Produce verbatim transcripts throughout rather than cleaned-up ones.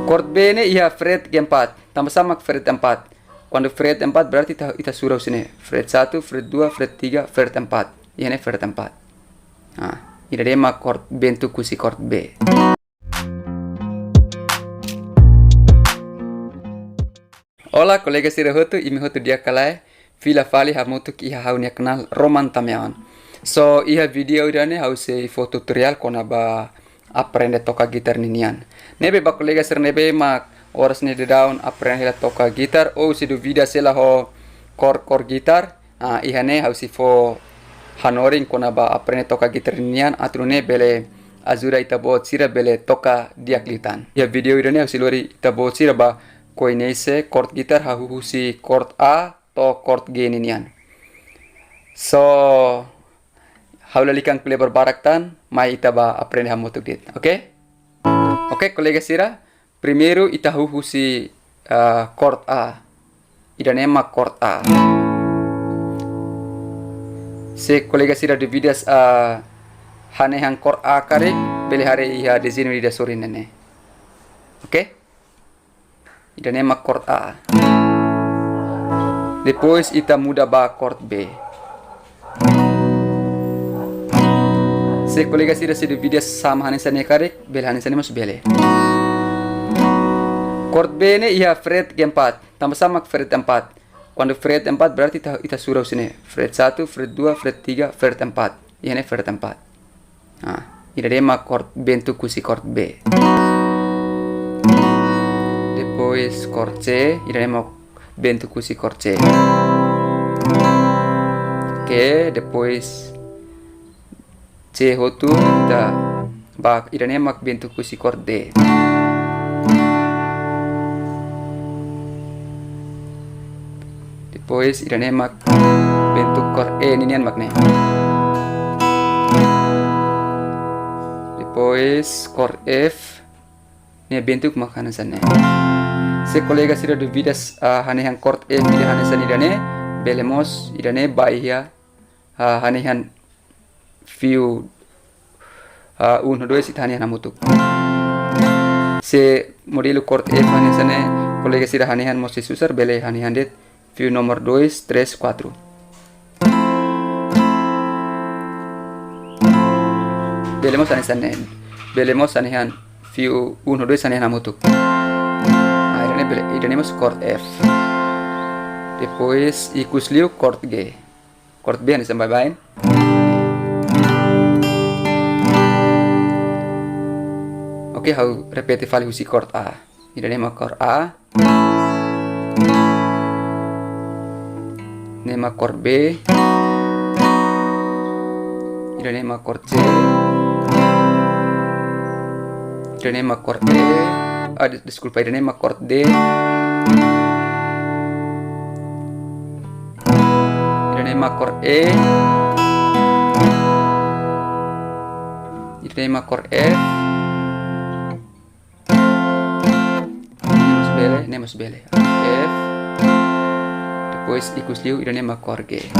Chord B ne'e iha fret keempat. Tanba sá mak fret empat? Kuandu fret empat berarti ita, ita sura husi ne'e. Fret satu, fret dua, fret tiga, fret empat. Iha ne'e fret empat. Ah, ida-ne'e mak chord, bentuk husi chord B. Olá, kolega sira hotu, imi hotu di'ak ka lae? Fila fali hamutuk iha ha'u-nia kanál Roman Tameawan. So, iha vídeo ida-ne'e ha'u sei fó tutorial kona-ba aprende toka gitar ninian. Ne'ebé ba kolega sira ne'ebé mak oras ne'e daudaun aprende hela toka gitar, ou sei dúvida hela ho chord-chord gitar, ah, iha ne'e ha'u sei fó hanorin kona-ba aprende toka gitar ninian, atu nune'e bele ajuda ita-boot sira bele toka di'ak liután. Iha vídeo ida-ne'e ha'u sei lori ita-boot sira ba koñese chord gitar hahú husi chord A to'o chord G ninian. So, ha'u lalika ko'alia barak tan, mai ita ba aprende hamutuk de'it, oke? Oke, kolega sira, primeiru ita hahú husi, ah, chord A. Ida-ne'e mak chord A. Se kolega sira dúvida, ah, hanehan chord A karik, bele haree iha dezeñu ida sorin ne'e. Oke? Ida-ne'e mak chord A. Depois ita muda ba chord B. Se kolega sira sei dúvida sama hanesan ne'e karik, bele hanesan ne'e mós bele. Chord B ne'e iha fret keempat. Tanba sá mak fret empat? Kuandu fret empat berarti ita, ita sura husi ne'e. Fret satu, fret dua, fret tiga, fret empat. Iha ne'e fret empat. Ah, ida-ne'e mak chord, bentuk husi chord B. Depois chord C, ida-ne'e mak bentuk husi chord C. Oke, depois C hotu ita ba, ida-ne'e mak bentuk husi chord D. Depois ida-ne'e mak bentuk chord E ninian mak ne'e. Depois chord F, ne'e bentuk mak hanesan ne'e. Se kolega sira dúvida, ah, hanehan chord F ida hanesan ida-ne'e, bele mós ida-ne'e ba iha, ah, hanehan fiu, ah, um no dois ita hanehan hamutuk. Se modelu chord F hanesan ne'e, kolega sira hanehan mós sei susar, bele hanehan de'it fiu nomor dois, três, quatro. Bele mós hanesan ne'e. Bele mós hanehan fiu um no dois hanehan hamutuk. Ah, ida-ne'e bele, ida-ne'e mós chord F. Depois ikus liu chord G. Chord B hanesan baibain. Oke, ha'u repete fali husi chord A. Ida-ne'e mak chord A. Ne'e mak chord B. Ida-ne'e mak chord C. Ida-ne'e mak chord E. Ah, des-, deskulpa, ida-ne'e mak chord D. Ida-ne'e mak chord E. Ida-ne'e mak chord F. Ne'e mós bele, ne'e mós bele. F. Depois ikus liu, ida-ne'e mak chord G.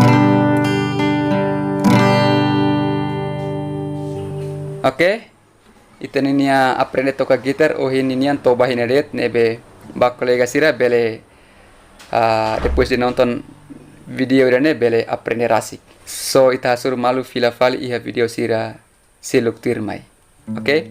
Oke. Ita-nia aprende toka gitar ohin ninian to'o ba iha ne'e de'it, ne'ebé ba kolega sira bele, ah, depois de nonton vídeo ida-ne'e bele aprende rasik. So ita hasoru malu fila fali iha vídeo sira seluk tuirmai. Oke?